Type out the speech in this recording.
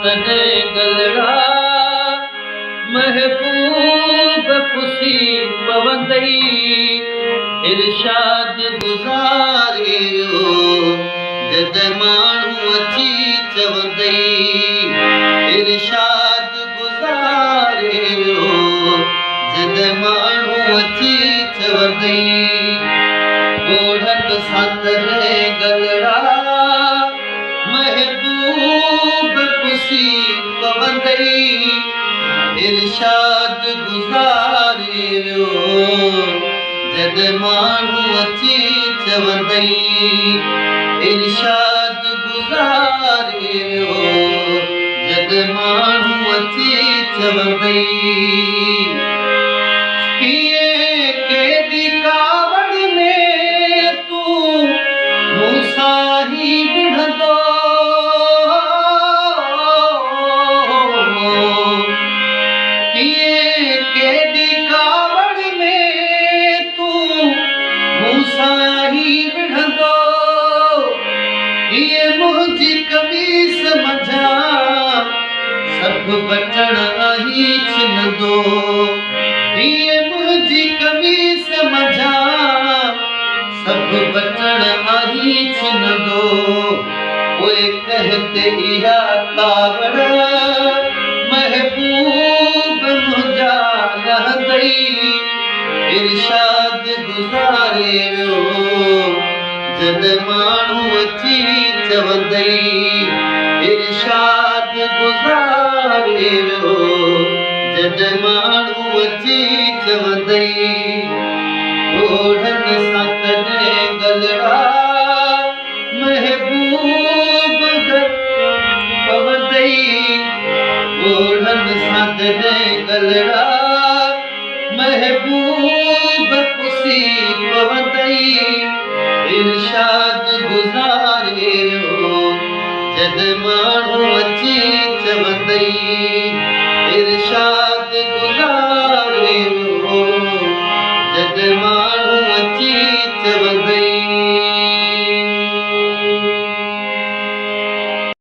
تڏهن گلڙا محبوب پسي پوندئي. ارشاد گذاري ويو جڏهن ماڻهو اچي چوندئي. ارشاد گذاري ويو جڏهن ماڻهو اچي چوندئي. ڳوڙهن سان تڏهن گلڙا محبوب پسي پوندئي. ارشاد گذاري ويو جڏهن ماڻهو اچي چوندئي. ارشاد گذاري ويو جڏهن ماڻهو اچي چوندئي. ڪيئن ڪيڏي ڪاوڙ ۾ تون مون سان ئي وڙهندو. ڪيئن ڪيڏي ڪاوڙ ۾ تون مون سان ئي وڙهندو. ڪيئن منهنجي قميص منجهان سڀ بٽڻ آهين ڇنندو. ڪيئن منهنجي قميص منجهان سڀ بٽڻ آهين ڇنندو. پوءِ ڪنهن تي اها ڪاوڙ محبوب منهنجا لهندئي. ارشاد گذاري ويو جڏهن ماڻهو اچي چوندئي. ارشاد گذاري ويو جڏهن ماڻهو اچي چوندئي. ڳوڙهن سان تڏهن گلڙا محبوب پوندئي. ڳوڙهن سان جڏهن گلڙا محبوب پسي پوندئي. ارشاد گذاري ويو جڏهن ماڻهو اچي چوندئي.